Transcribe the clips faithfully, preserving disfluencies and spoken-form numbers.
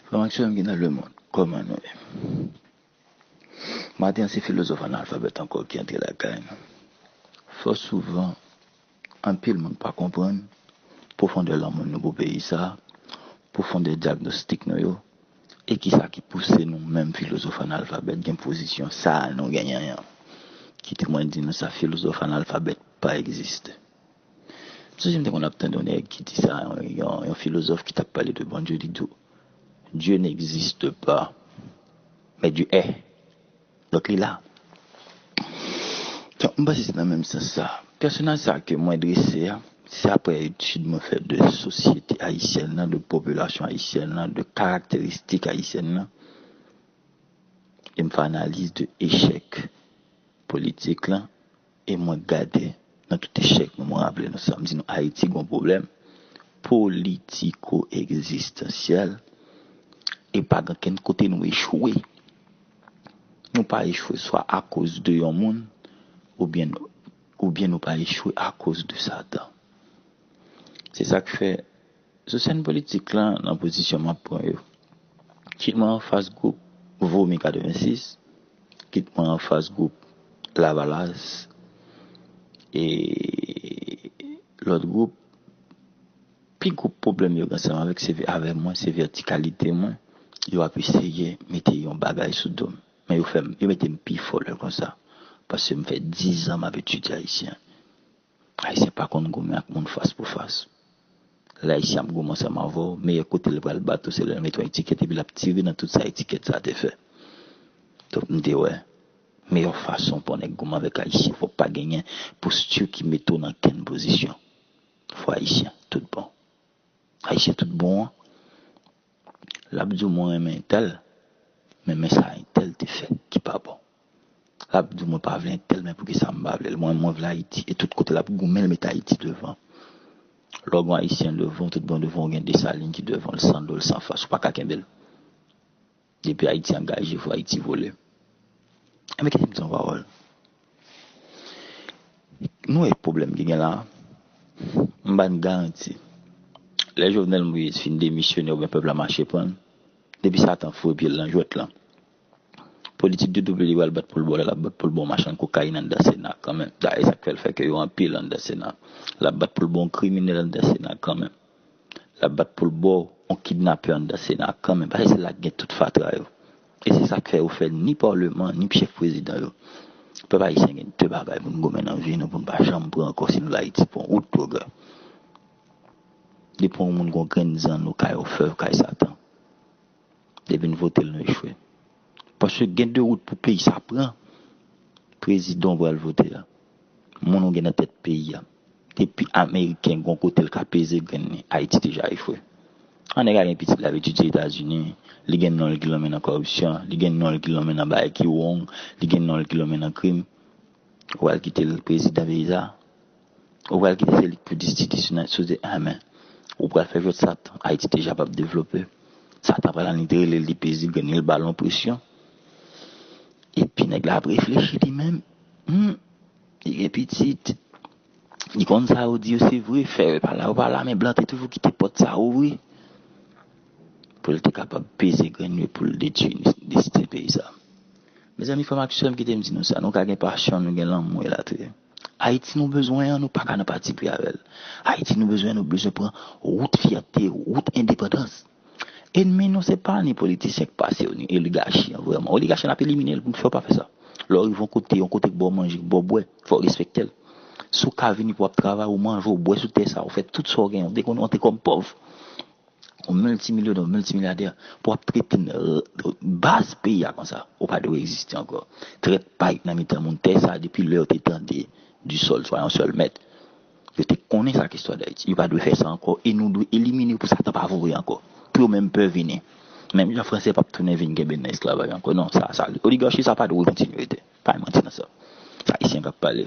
Frè m ak sè m ki nan lemonn, kòman nou ye? Maten an, se filozof analfabèt ankò ki antre lakay nou. Fò souvan, anpil moun pa konprann pwofondè lanmou nou pou peyi sa a, pwofondè dyagnostik nou yo, e kisa ki pouse nou menm filozof analfabèt gen pozisyon sa a nou genyen an. Kite mwen di nou sa, filozof analfabèt pa egziste. M sonje m te konn ap tande yon nèg ki di sa, yon, yon, yon filozof ki t ap pale de Bondye, li di w, Dieu n'existe pas, mais Dieu est. Donk, li la. Donk, m panse se nan menm sans sa. Pèsonaj sa ke mwen drese a, se apre etid mwen fè de sosyete ayisyèn nan, de popilasyon ayisyèn nan, de karakteristik ayisyèn nan, e m fè analiz de echèk politik lan, e mwen gade nan tout echèk nou, mwen raple nou sa, m di nou Ayiti gon pwoblèm politiko-egzistansyèl, e pa gen kenn kote nou echwe. Nou pa echwe swa akoz de yon moun, oubyen, oubyen nou pa echwe akoz de Satan. Se sa k fè, sou sèn politik lan, nan pozisyon m ap pran yo, kit mwen anfas gwoup Vomi katrevensis, kit mwen anfas gwoup Lavalas, e lòt gwoup, pi gwo pwoblèm yo gen ansanm avèk, se avè mwen, se vètikalite mwen. Yo ap eseye mete yon bagay sou do m. Men yo fè m, yo mete m pi fò lè konsa. Paske m fè diz an m ap etidye ayisyen. Ayisyen pa konn goumen ak moun fas pou fas. Lè Ayisyen ap goumen ansanm avè w, meyè kote l pral bat ou, se lè l mete yon etikèt epi l ap tire nan tout sa etikèt sa a te fè. Donk, m te wè, meyè fason pou yon nèg goumen avèk Ayisyen, fò w pa genyen posti ki mete w nan kenn pozisyon. Fò Ayisyen tout bon. Ayisyen tout bon an, l ap di w, mwen renmen entèl, men, men sa entèl te fè ki pa bon. L ap di w, mwen pa vle entèl, men poukisa m pa vle l? Mwen, mwen vle Ayiti. E tout kote l ap goumen, l met Ayiti devan. Lè w gen Ayisyen devan w, tout bon devan w, gen Desalin ki devan l, san do l, san fas, ou pa ka kenbe l. Depi Ayiti angaje, fò Ayiti vole. Enben, kite m di yon pawòl. Nou wè pwoblèm ki gen la a? M ba n garanti. Lè Jovenel Moïse fin demisyone oubyen pèp la mache pran l, depi Satan foure pye l nan jwèt lan, politik de doub li pral bat pou l ba w la, l ap bat pou l ba w machann kokayin anndan Sena kanmenm. Dayè, sa k fè l fè ke yo anpil anndan Sena. L ap bat pou l ba w yon kriminèl anndan Sena kanmenm. L ap bat pou l ba w yon kidnapè anndan Sena kanmenm. Paske se la k gen tout fatra yo. E se sa k fè yo fè ni paleman, ni chèf prezidan yo. Pèp ayisyen gen de bagay pou n goumen nan vi nou, pou n pa janm pran ankò si nou vle Ayiti pran wout pwogrè. Depi yon moun gon grenn zanno kay òfèv, kay Satan, depi n vote l, nou echwe. Paske gen de wout pou peyi sa pran. Prezidan w pral vote a, moun ou gen nan tèt peyi a, depi Ameriken gon kote l ka peze grenn li, Ayiti deja echwe. Yon nèg a gen pitit l ap etidye Etazini, li gen non l ki lonmen nan kòripsyon, li gen non l ki lonmen nan bagay ki wrong, li gen non l ki lonmen nan krim. Ou pral kite l prezidan peyi sa? Ou pral kite se li k pou distibye sou nan sou de anmen? Ou pral fè jwèt Satan, Ayiti deja p ap devlope. Satan pral annik rele l, li peze grenn li, l ba l yon presyon. Epi nèg la ap reflechi li menm. Hmm. Li gen pitit. Li konn sa yo di yo se vre, fè yo pa la, yo pa la, men blan te toujou kite pòt sa ouvri pou l te kapab peze grenn li, pou l detwi desten peyi sa. Mezanmi, frè m ak sè m, kite m di nou sa, nou ka gen pasyon, nou gen lanmou, elatriye. Ayiti nou bezwen an, nou pa ka nan patipri avè l. Ayiti nou bezwen, nou bezwen pran wout fyète, wout endepandans. Ènmi nou se pa ni politisyen k pase yo, ni oligachi an vrèman. Oligachi an ap elimine l pou n fè w pa fè sa. Lè w rive yon kote, yon kote k ba w manje, k ba w bwè, fò w respekte l. Si w ka vini pou w ap travay, ou manje, ou bwè sou tè sa, ou fè tout sa w genyen, ou te konn rantre kòm pòv, ou miltimilyonè, ou miltimilyadè, pou w ap trete n, baz peyi a konsa, ou pa dwe egziste ankò. Trèt pay nan mitan moun, tè sa depi lè yo te tande du sol soit un seul maître. Yo te konnen sa k istwa Dayiti. Yo pa dwe fè sa ankò e nou dwe elimine yo pou Satan pa voye ankò. Pou yo menm pè vini. Menm jan franse p ap tounen vin kenbe n nan esklavaj ankò. Non, sa, sa, oligachi sa pa dwe kontinye rete. Pa gen manti nan sa. Se Ayisyen k ap pale.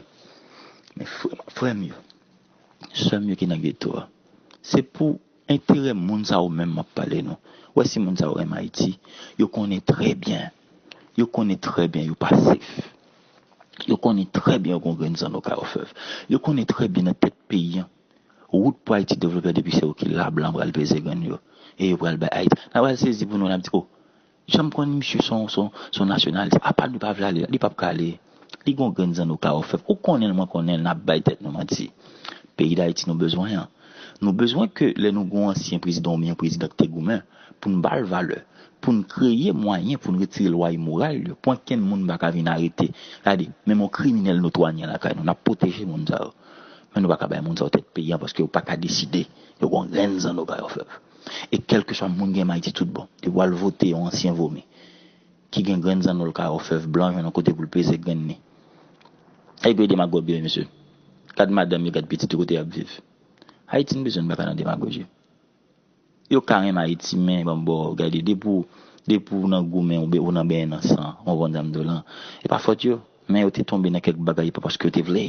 Men frè, frè m yo, sè m yo ki nan geto a, se pou enterè moun sa yo menm m ap pale nou. Ou wè si moun sa yo renmen Ayiti, yo konnen trè byen. Yo konnen trè byen yo pa sef. Yo konnen trè byen yo gon grenn zanno kay òfèv. Yo konnen trè byen nan tèt peyi an, wout pou Ayiti devlope depi se yo ki la, blan pral peze grenn yo. E yo pral bay Ayiti. N a pral sezi pou nou, n ap di, oh, jan m konn misye son, son, son nasyonalis, apa nou pa vle ale, li p ap ka ale. Li gon grenn zanno ka ofèv. Ou konnen l, mwen konnen l, n ap bay tèt nou manti. Peyi Dayiti nou bezwen an. Nou bezwen ke lè nou gon ansyen prezidan oubyen yon prezidan ki te goumen, pou n ba l valè, pou n kreye mwayen pou n retire lwa imoral yo, pou ankenn moun pa ka vin arete. Gade, menm yon kriminèl notwa ni lakay nou, n ap pwoteje moun sa yo. Men nou pa ka bay moun sa yo tèt peyi an paske yo pa ka deside. Yo gon grenn zanno ka ofèv. E kèlkeswa moun gen Ayiti tout bon, depi w al vote yon ansyen vomi ki gen grenn zanno l ka ofèv blan jwenn yon kote pou l peze grenn li. Ay, pi demagòg yo ye, mesye. Gad madanm yo, gad pitit yo kote y ap viv. Ayiti, n bezwen n pa ka nan demagoji. Yo ka renmen Ayiti, men bon, bon, gade, depi w, depi w nan goumen, ou be-, ou nan benyen nan san, ou konprann sa m di w lan. E pa fòt yo, men yo te tonbe nan kèk bagay, pa paske yo te vle,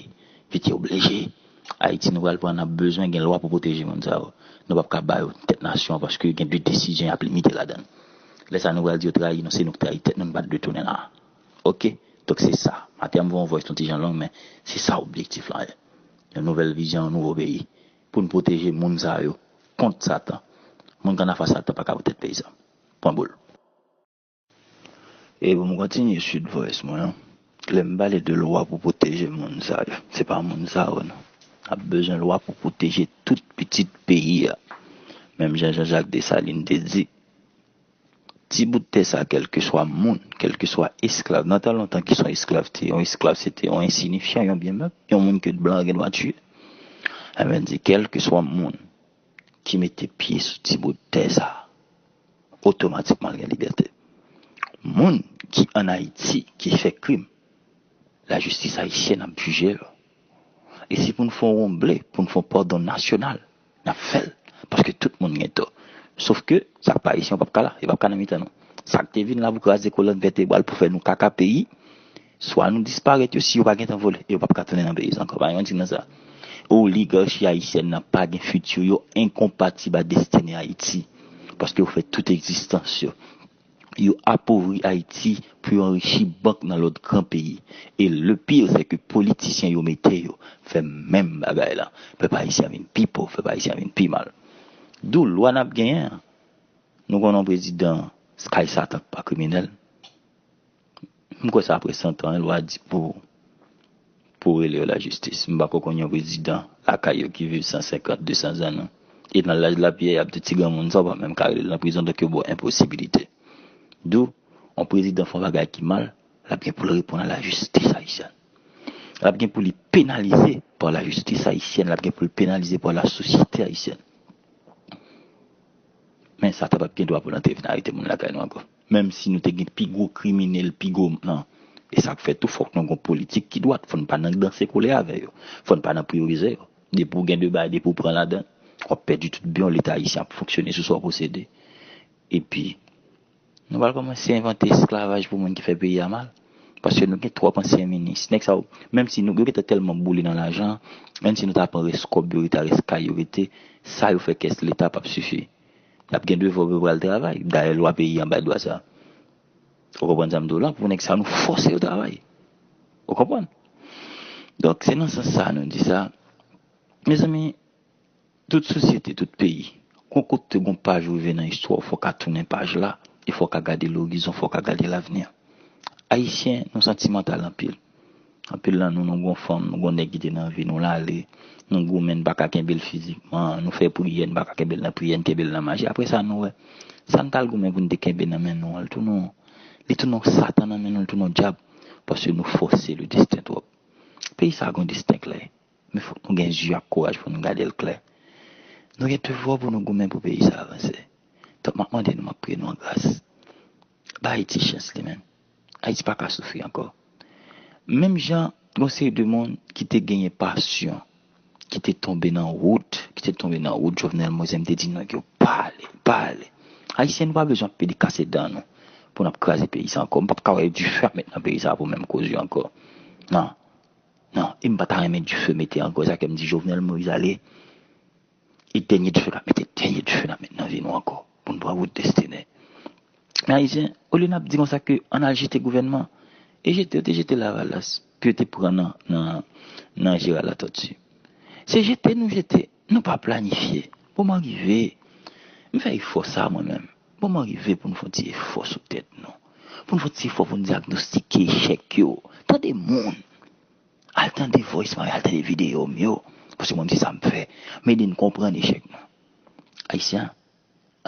yo te oblije. Ayiti, nou pral pran, n ap bezwen gen lwa pou pwoteje moun sa yo. Nou p ap ka ba yo tèt nasyon an paske gen de desizyon y ap limite ladan l. Lè sa, nou pral di yo trayi nou, se nou k trayi tèt nou, nou pa t dwe tounen la. Oke? Donk, se sa. Maten an, m voye yon voice yon ti jan long, men se sa objektif lan ye. Yon nouvèl vizyon, yon nouvo peyi. Pou n pwoteje moun sa yo kont Satan. Moun k ann afè Satan pa ka pran tèt peyi sa. Pwen boul. E pou m kontinye swift voice mwen an, lè m pale de lwa pou pwoteje moun sa yo, se pa moun sa yo non. N ap bezwen lwa pou pwoteje tout pitit peyi a. Menm jan Jean-Jacques Dessalines te di, ti bout tè sa, kèlkeswa moun, kèlkeswa esklav, nan tan lontan ki son esklav te, yon esklav se te yon ensinifyan, yon byen mèb, yon moun ke blan gen dwa tiye. Ebyen, di, kèlkeswa moun ki mete pye sou ti bout tè sa, otomatikman l gen libète. Moun ki ann Ayiti, ki fè krim, lajistis ayisyèn ap jije yo. E si pou n fè yon wonble, pou n fè yon padon nasyonal, n ap fè l. Paske tout moun gen tò. Sof ke, sa k pa ayisyen yo p ap ka la, yo p ap ka nan mitan nou. Sa k te vin la pou kraze kolòn vètebral, pou fè nou kaka peyi, swa nou disparèt yo, si yo pa gentan vole, yo p ap ka tounen nan peyi sa ankò. Pa gen manti nan sa. Oligachi ayisyèn nan pa gen fiti, yo enkonpatib a destine Ayiti. Paske yo fè tout egzistans yo. Yo apovri Ayiti pou yo anrichi bank nan lòt gran peyi. E le pire, se ke politisyen yo mete yo fè menm bagay la. Pèp ayisyen an vin pi pòv, pèp ayisyen an vin pi mal. Dou lwa n ap genyen an. Nou konnen yon prezidan, kay Satan k pa kriminèl. M kwè se apre san tan, lwa di pou, pou rele yo lajistis. M pako konn yon prezidan lakay yo ki viv san senkant, de san zan non. E nan laj lapyè, y ap di ti granmoun sa, ou pa menm ka rele l nan prizon, donk yo ba w enposibilite. Dou, yon prezidan fè yon bagay ki mal, l ap gen pou l reponn a lajistis ayisyèn. L ap gen pou li penalize pa lajistis ayisyèn, l ap gen pou l penalize pa lasosyete ayisyèn. Men Satan p ap gen dwa pou l antre vin arete moun lakay nou ankò. Menm si nou te gen pi gwo kriminèl, pi gwo, non. E sa k fè tou, fòk nou gen yon politik ki dwat. Fò n pa nan danse kole avè yo. Fò n pa nan priyorize yo. Depi w gen de bagay, depi w pran ladan, w ap pèdi tout byen w. Leta ayisyen ap fonksyone sou sa w posede. Epi, nou pral kòmanse envante esklavaj pou moun ki fè peyi a mal. Paske nou gen twòp ansyen minis. Nèg sa yo, menm si nou, yo gentan tèlman boule nan lajan, menm si nou ta pran rès kòb yo, rès, rès kay yo rete, sa yo fè kès leta p ap sifi. Y ap gen devwa pou yo pral travay. Dayè, lwa peyi an bay dwa sa. Ou konprann sa m di w la? Pou nèg sa, nou fòse yo travay. Ou konprann? Donk, se nan sans sa nou di sa. Mezanmi, tout sosyete, tout peyi, gon kote, gon paj ou rive nan istwa w, fò w ka tounen paj la, e fò w ka gade lorizon, fò w ka gade lavni. Ayisyen, nou santimantal anpil. Anpil nan nou, nou gon fanm, nou gon nèg ki te nan vi nou, l ale, nou goumen, n pa ka kenbe l fizikman, nou fè priyè, n pa ka kenbe l nan priyè, n kenbe l nan maji. Apre sa, nou wè, sa n t al goumen pou n te kenbe nan men nou an, l tounen yon, li tounen yon satan nan men nou, l tounen yon dyab, paske nou fòse le desten twòp. Peyi sa a gon desten klè, men fòk nou gen zye ak kouraj pou nou gade l klè. Nou gen devwa pou nou goumen pou peyi sa a avanse. Donk, m ap mande nou, m ap priye nou an gras. Ba Ayiti chans li menm. Ayiti pa ka soufri ankò. Menm jan, gon seri de moun ki te genyen pasyon, ki te tonbe nan wout, ki te tonbe nan wout Jovenel Moïse, m te di nèg yo, pa ale, pa ale. Ayisyen, nou pa bezwen ap pede kase dan nou pou n ap kraze peyi sa ankò. M p ap ka wè dife ap met nan peyi sa pou menm koz yo ankò. Non, non, e m pa ta renmen dife mete ankò. Sa ke m di Jovenel Moïse ale, e dènye dife n ap mete, dènye dife n ap met nan vi nou ankò, pou n pran wout destine. Men Ayisyen, olye n ap di konsa ke ann al jete gouvènman, e jete, yo te jete Lavalas, ke yo te pran nan, nan, nan Gérard Latortue. Se jete nou jete, Nou pa planifye. Bon, mwen rive. M fè efò sa mwen menm. Bon, mwen rive pou n fè yon ti efò sou tèt nou. Pou n fè yon ti efò pou n dyagnostike echèk yo. Tande moun. Al tande voice mwen, al tande videyo m yo. Paske mwen, m se sa m fè. M ede n konprann echèk nou. Ayisyen,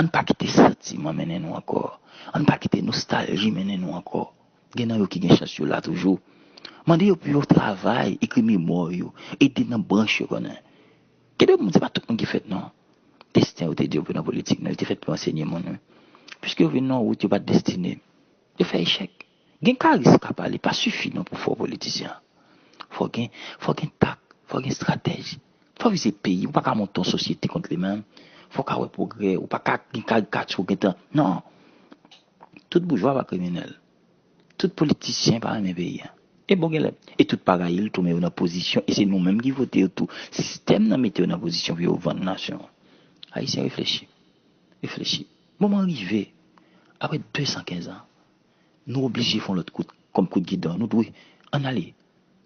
ann pa kite santiman mennen nou ankò. Ann pa kite nostalji mennen nou ankò. Gen nan yo ki gen chans yo la toujou. Mande yo pou yo travay, ekri memwa yo, ede nan branch yo konnen. Gen de moun, se pa tout moun ki fèt non. Desten yo te di yo pou nan politik, non, yo te fèt pou ansenye moun, wi. Piske yo vin nan wout yo pa t destine. Yo fè echèk. Gen karis k ap pale, pa sifi non pou fè w politisyen. Fò gen, fò gen tak, fò gen estratèji. Fò vize peyi, ou pa ka monte yon sosyete kont li menm. Fò w ka wè pwogrè, ou pa ka gen karikati ou gentan. Non. Tout boujwa pa kriminèl. Tout politisyen pa renmen peyi a. E bon genlè. E tout pa rayi l tou, men yo nan pozisyon, e se nou menm ki vote yo tou. Sistèm nan mete yo nan pozisyon pou yo vann nasyon an. Ayisyen, reflechi. Reflechi. Moman rive. Apre de san kenz an, nou oblije fè yon lòt kout, kòm kout gidon. Nou dwe ann ale.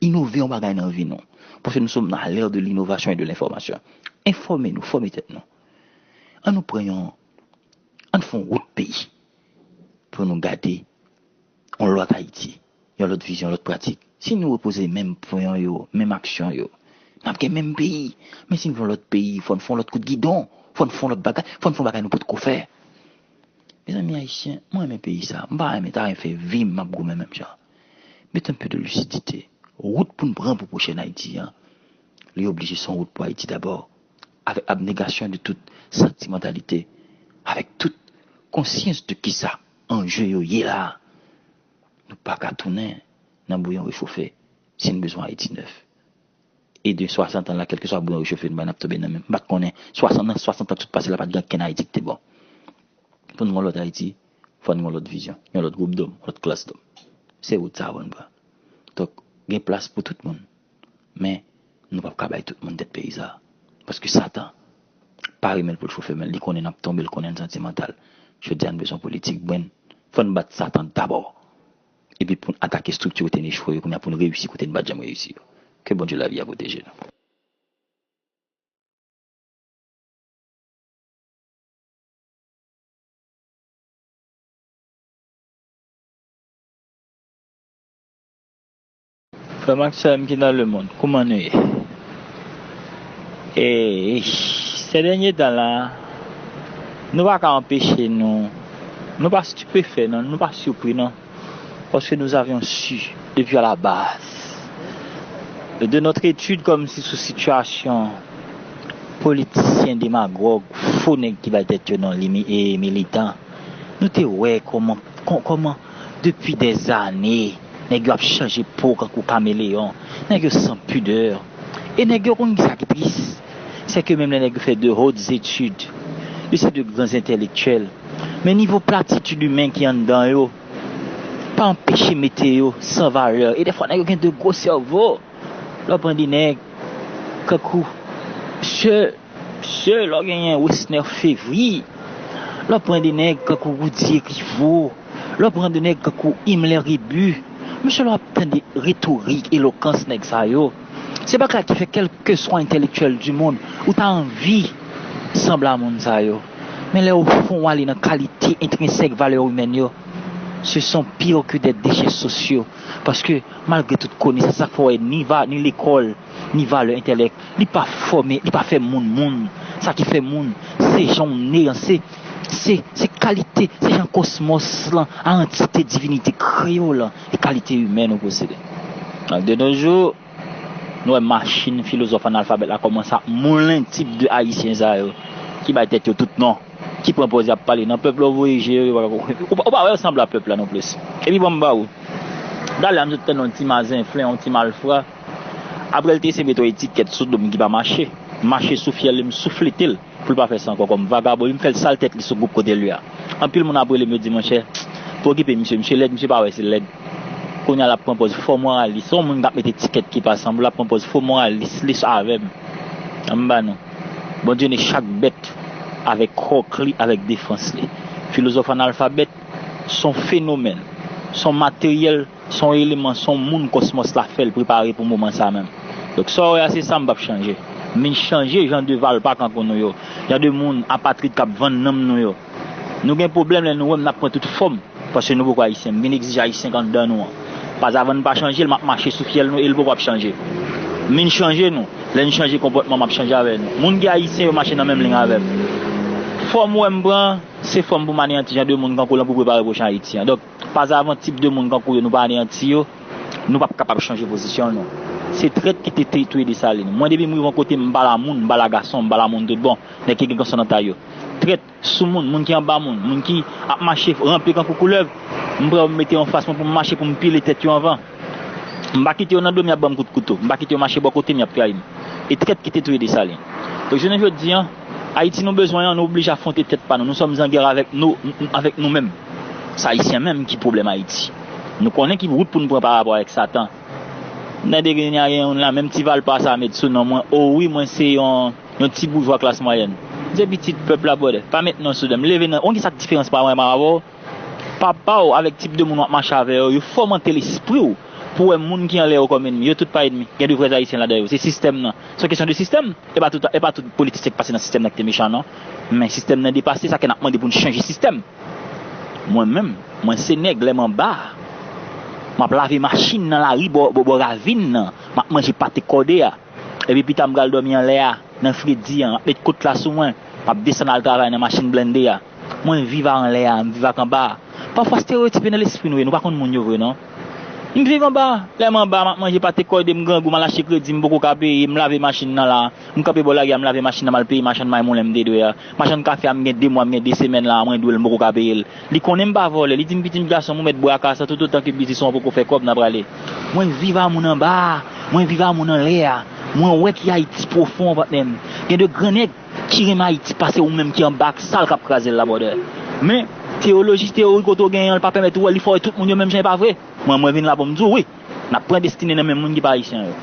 Inove yon bagay nan vi nou. Paske nous sommes à l'ère de l'innovation et de l'information. Enfòme nou, fòme tèt nou. Ann nou pran yon, ann fè yon wout peyi. Pou nou gade yon lòt Ayiti, yon lòt vizyon, yon lòt pratik. Si nou repoze menm pwen yo, menm aksyon yo, n ap gen menm peyi. Men si n vle yon lòt peyi, fò n fè yon lòt kout gidon, fò n fè yon lòt bagay, fò n fè yon bagay nou potko fè. Mezanmi ayisyen, mwen renmen peyi sa. M pa renmen, ta renmen fè vi m, m ap goumen menm jan. Met un peu de lucidité. Wout pou n pran pou pwochèn Ayiti an, li oblije se yon wout pou Ayiti dabò, avèk abnegasyon de tout santimantalite, avèk tout konsyans de kisa anje yo ye la a. Nou pa ka tounen nan bouyon rechofe si n bezwen Ayiti nèf. E de swasant an la, kèlkeswa bouyon rechofe nou bay, n ap tonbe nan men. M pa t konnen swasant an, swasant an tout pase la, pa t gen okenn Ayiti ki te bon. Pou n gen yon lòt Ayiti, fò n gen yon lòt vizyon, yon lòt gwoup dòm, yon lòt klas dòm. Se wout sa a pou n pran. Donk, gen plas pou tout moun. Men, nou p ap ka bay tout moun tèt peyi sa a. Paske Satan pa renmen l pou l chofe, men li konnen n ap tonbe, l konnen n santimantal. Jodi a, n bezwen politik brenn. Fò n bat Satan dabò. Epi pou n atake estrikti kote n echwe yo, kounye a pou n reyisi kote n pa t janm reyisi yo. Ke Bondye lavi a pwoteje nou. Frè m ak sè m ki nan lemonn, kouman nou ye? E, sè dènye tan la, nou pa ka anpeche nou, nou pa stipefè non, nou pa sipri non. Parce que nous avions su depuis à la base de notre étude comme si sou sitiyasyon politisyen demagòg, fo nèg ki bay tèt yo non limi e militan, nou te wè kòman, kò- kòman depi dèzane nèg yo ap chanje po kankou kameleyon, nèg yo san pidè. E nèg yo konn kisa ki tris, c'est que menm lè nèg yo fè de hautes études, yo se de grands intellectuels, men nivo platitid imen ki anndan yo pa anpeche mete yo san valè. E dèfwa nèg yo gen de gwo sèvo. Lè w pran de nèg kankou Sè, Sè, lè w genyen Wesner Fevry, lè w pran de nèg kankou Roudy Rivaux, lè w pran de nèg kankou Himmler Rébu, mesye, lè w ap tande retorik, elokans nèg sa yo, se bagay ki fè kèlkeswa entèlektyèl di monn, ou ta anvi sanble a moun sa yo. Men lè o fon w ale nan kalite entrensèk valè imèn yo, ce sont pire que des déchets sociaux. Paske malgre tout konesans, sa k fè w wè ni va, ni lekòl, ni valè entèlèk, li pa fòme, li pa fè moun moun. Sa ki fè moun, se jan w ne an, se, se, se kalite, se jan kosmos lan, a antite divinite kreye w lan, e kalite imèn ou posede. Donk, de nos jours, nou wè machin filozòf analfabèt la kòmanse ap moulen tip de ayisyen sa yo, ki bay tèt yo tout non, ki pran pòz y ap pale nan pèp la, ou voye je yo, ou pa, ou pa, ou pa wè yo sanble a pèp la non plis. Epi bon, m ba ou, talè a m sot tande yon ti mazenflen, yon ti malfra, apre l te eseye mete yon etikèt sou do m ki pa mache, mache sou fyèl li, m souflete l pou l pa fè sa ankò kòm vagabon, epi m fè l sal tèt li sou gwoup kote l ye a. Anpil moun ap rele m, yo di, monchè, pa okipe misye, misye lèd, misye pa wè se lèd. Kounye a l ap pran pòz fò moralis, se yon moun k ap met etikèt ki pa sanble, l ap pran pòz fo moralis li avè m. An m ba nou. Bondye ne chak bèt avèk kòk li, avèk defans li. Filozòf analfabèt, se yon fenomèn, se yon materyèl, se yon eleman, se yon moun kòsmòs la fè l prepare pou moman sa menm. Donk, sa w wè a, se sa m p ap chanje. M vin chanje jan de valpa kankou nou yo, jan de moun apatrid k ap vann nanm nou yo. Nou gen pwoblèm lè nou wè m, n ap pran tout fòm, paske nou poko ayisyen. M vin egzije ayisyen k anndan nou an. Pazavan n pa chanje l, m ap mache sou fyèl nou e l poko ap chanje. M vin chanje nou. Lè n chanje konpòtman, m ap chanje avè nou. Moun ki ayisyen yo mache nan menm liy avè m. Fòm ou wè m pran, se fòm pou m aneyanti jan de moun kankou lan pou prepare pwochen Ayiti an. Donk, pazavan tip de moun kankou yo, nou pa aneyanti yo, nou p ap kapab chanje pozisyon nou. Se trèt ki te, te touye Desalin. Mwen, depi m rive yon kote, m pa la moun, m pa la gason, m pa la moun tout bon. Nèg ki gen gason nan tay yo. Trèt, sou moun, moun ki anba moun, moun ki ap mache ranpe kankou koulèv, m prè pou m mete yo anfas mwen pou m mache, pou m pile tèt yo anvan. M pa kite yo nan do m, y ap ban m kout kouto. M pa kite yo mache bò kote m, y ap trayi m. E trèt ki te touye Desalin. Donk, jounen jodi an, Ayiti nou bezwen an, nou oblije afwonte tèt pa nou. Nous sommes en guerre avec nous, avec nous-mêmes. Se Ayisyen menm ki pwoblèm Ayiti. Nou konnen ki wout pou n pran pa rapò avèk Satan. Nan dènye a, gen youn la, menm ti valpa sa met sou non mwen. O wi, mwen se yon, yon ti boujwa klas mwayèn. Se pitit pèp la, brother. Pa met non sou non m. Leve nan, ou konn ki sa k diferans pa mwen, pa avè w? Papa w avèk tip de moun w ap mache avè yo, yo fòmante lespri w pou wè moun ki anlè yo kòm ènmi. Yo tout pa ènmi. Gen de vrè Ayisyen ladan yo. Se sistèm nan. Se yon kesyon de sistèm. E pa tout, e pa tout politisyen k pase nan sistèm nan ki te mechan, non. Men sistèm nan depase, sa ke n ap mande pou n chanje sistèm. Mwen menm, mwen se nèg, lè m anba, m ap lave machin nan lari bò, bò, bò ravin nan. M ap manje pate kòde a. Epi pita m pral dòmi anlè a, nan fredi an, m ap met kot la sou mwen, m ap desann al travay nan machin blende a. Mwen viv a anlè a, m viv ak anba a. Pafwa estereyotip yo nan lespri nou, e nou pa konn moun yo vre non. M viv anba a, lè m anba a, m ap manje pate kòde, m grangou, m al achte kredi, m poko ka peye, m lave machin nan la, m kanpe bò lari a, m lave machin nan, m al peye machann may moulen m te dwe a. Machann kafe a, m gen de mwa, m gen de semèn la, mwen dwe l, m poko ka peye l. Li konnen m pa vòlè, li di m, "Pitit gason m, ou mèt bwè a ka sa, toutotan ke biznis ou an poko fè kòb, n a prale." Mwen viv a moun anba a, mwen viv a moun anlè a. Mwen wè ki Ayiti pwofon an, patnè m. Gen de gran nèg ki renmen Ayiti pase ou menm ki anba ak sal k ap kraze l la, brother. Men, teyoloji, teyori kote w genyen an, l pa pèmèt ou wè, li fè w wè tout moun yo menm jan, e pa vre. Mwen, mwen vin la pou m di w, wi, n ap pran destine nan men moun ki pa ayisyen yo.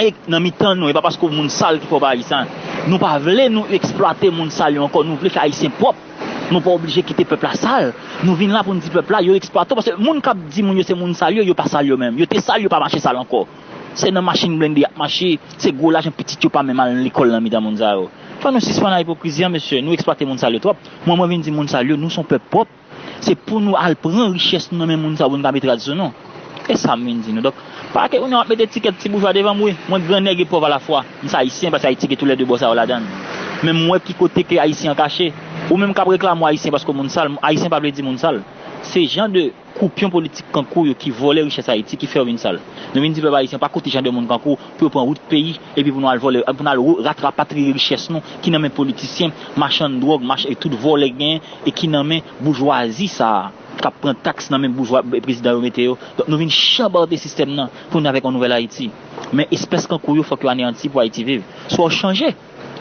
E nan mitan nou, e pa paske w moun sal ki fè w pa ayisyen. Nou pa vle nou eksplwate moun sal yo ankò, nou vle fè Ayisyen pwòp. Nou pa oblije kite pèp la sal. Nou vin la pou n di pèp la, yo eksplwate w, paske moun k ap di moun yo se moun sal yo, yo pa sal yo menm. Yo te sal, yo pa mache sal ankò. Se nan machin blende y ap mache, se gwo lajan pitit yo pa menm al lekòl nan mitan moun sa yo. Fò nou sispann ak ipokrizi an, mesye. Nou eksplwate moun sal yo twòp. Mwen, mwen vin di moun sal yo, nou se yon pèp pwòp. Se pou nou al pran richès nou nan men moun sa yo pou nou ka met rad sou nou. E sa m vin di nou. Donk, pa ke kounye a w ap met etikèt ti boujwa devan m, wi. Mwen gran nèg e pòv alafwa. M se ayisyen paske Ayiti gen toulède bò sa yo ladan l. Men m wè ki kote ke ayisyen an kache. Ou menm k ap reklame w ayisyen paske w moun sal, ayisyen pa vle di moun sal. Se jan de koupyon politik kankou w yo ki vòlè richès Ayiti, ki fè yo vin sal. Nou vin di pèp ayisyen pa koute jan de moun kankou w pou yo pran wout peyi, epi pou nou al vòlè, pou nou al rapatriye richès nou ki nan men politisyen, machann dwòg, mach, e tout vòlè gen, e ki nan men boujwazi sa a, k ap pran taks nan men boujwa, prezidan yo mete yo. Donk, nou vin chanbarte sistèm nan pou nou avèk yon nouvèl Ayiti. Men espès kankou w yo, fòk yo aneyanti pou Ayiti viv. Swa w chanje,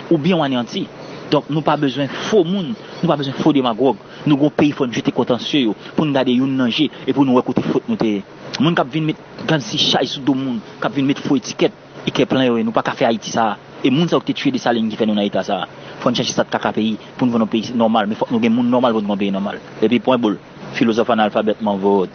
oubyen w aneyanti. Donk, nou pa bezwen fo moun, nou pa bezwen fo demagòg. Nou gon peyi, fò n jete kontansye yo, pou n gade youn nan je, e pou n wè kote fot nou te ye. Moun k ap vin met gad si chay sou do moun, k ap vin met fo etikèt, e kè plen yo ye, nou pa ka fè Ayiti sa. E moun sa yo ki te tiye Desalin ki fè nou nan eta sa. Fò n chèche sa t kaka peyi, pou n vin yon peyi nòmal, men fòk nou gen moun nòmal pou n gen yon peyi nòmal. Epi pwen boul, filozòf analfabèt manvot.